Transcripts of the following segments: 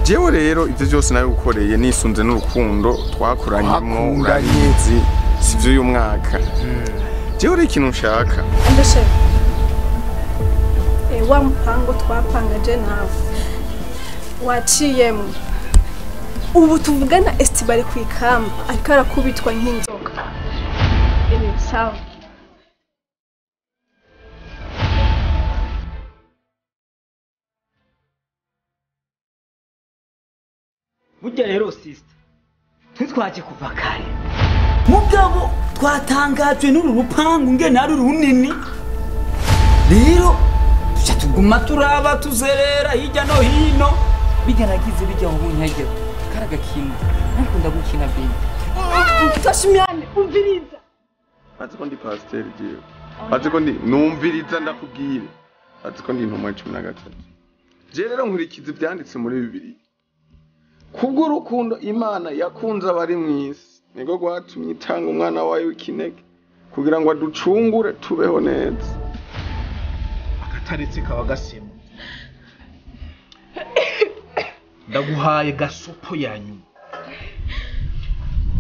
Jewe rero ivyo byose nawe ukoreye nisunze n'urukundo twakuranyemo urabizi sivyo uyu mwaka. Jewe rero ikintu nshaka. Ndashe. Wa mpango twapanga je nawe. Waciyemo. Ubu tuvugana Estibare ku ikamba ariko arakubitwa nk'inzoka. Sawa. Burya rero sister twe kuva kare mugabo twatangajwe n'uru rupangu ngene ari runini rero tuca tuguma turaba tuzerera hirya no hino bigeragize bijya mu bunyage karagakino ariko ndagukina bini Tashimyane umviriza Azi ko ndi pasteur jewe azi ko ndi numviriza ndakubwire azi ko ndi intumwa 13 je rero nkurikiza ibyanditse muri Bibiliya kubw'urukundo Imana yakunze abari mw'isi niko gwatumye itanga umwana wayo w'ikinege kugira ngo aducungure tubeho neza. Akataretse kaba gasema ndaguhaye gasopo ya nyuma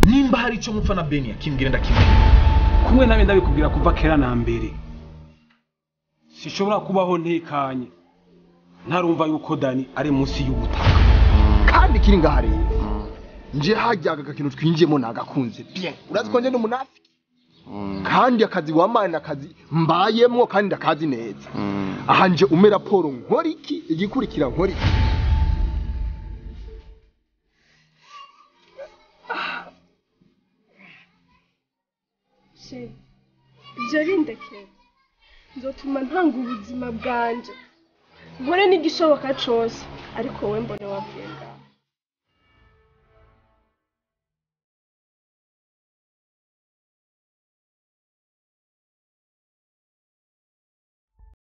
nimba hari ico mupfa na Benia kimbwire ndakimenya kumwe nabe ndabikubwira kuva kera na mbere sishobora kubaho ntekanye ntarumva yuko Dani ari munsi y'ubutaka kandi kiri ngahare nje hajyaga kakintu twinjiyemo nagakunze bien urazi ko nje n'umunafiki kandi akazi wamana akazi mbayemwo kandi ndakazi neza aha nje ume raporo nkora iki igikurikira nkora iki She ibyo rindeke nzotuma ntanga ubuzima bwanje nkore n'igishoboka cose ariko wowe mbone wavuye ngaho.